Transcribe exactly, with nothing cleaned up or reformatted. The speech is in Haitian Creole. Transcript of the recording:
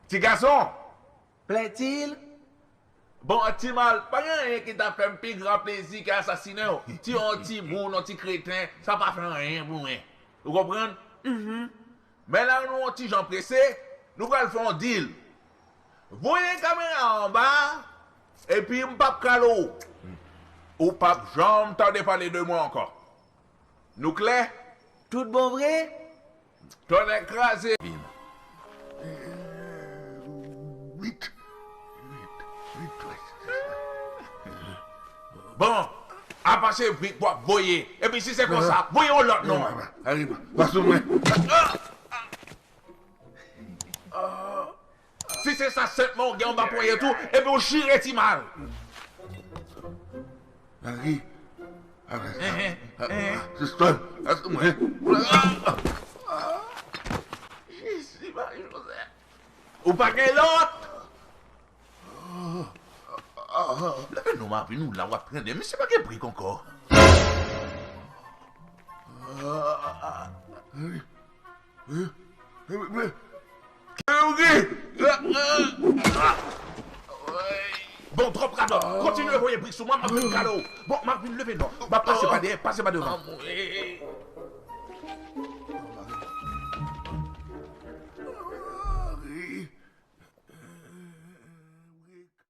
Ti gason! Plaît-il? Bon, Timal, pa gen anyen ki ta fè m pi gran plezi ke asasinen w. Ti yon timoun, yon ti kreten, sa pa fè anyen pou mwen. Ou konprann? Men la nou yon ti jan prese, nou pral fè yon deal. Voye kamera anba, epi m p ap kale w. Ou p ap janm tande pale de mwen ankò. Nou klè? Tout bon vre? Tonnè kraze. Bon, apa se vit w ap voye. Epi si se konsa, voye yon lòt non. Ariba, pa sou mwen. Si se sa senpman w gen anba ponyèt ou, epi w chire Timal. Ari, ari, ari, sistèm, lase mwen. Jezi, Mari Jozèf. Ou pa gen lòt? Leve non, Marvin, ou la, w ap trende. Misye pa gen brik ankò. Bon, twòp radòt. Kontinye voye brik sou mwen, m ap vin kale w. Bon, m ap vin leve non. M ap pase pa dèyè, pase pa devan.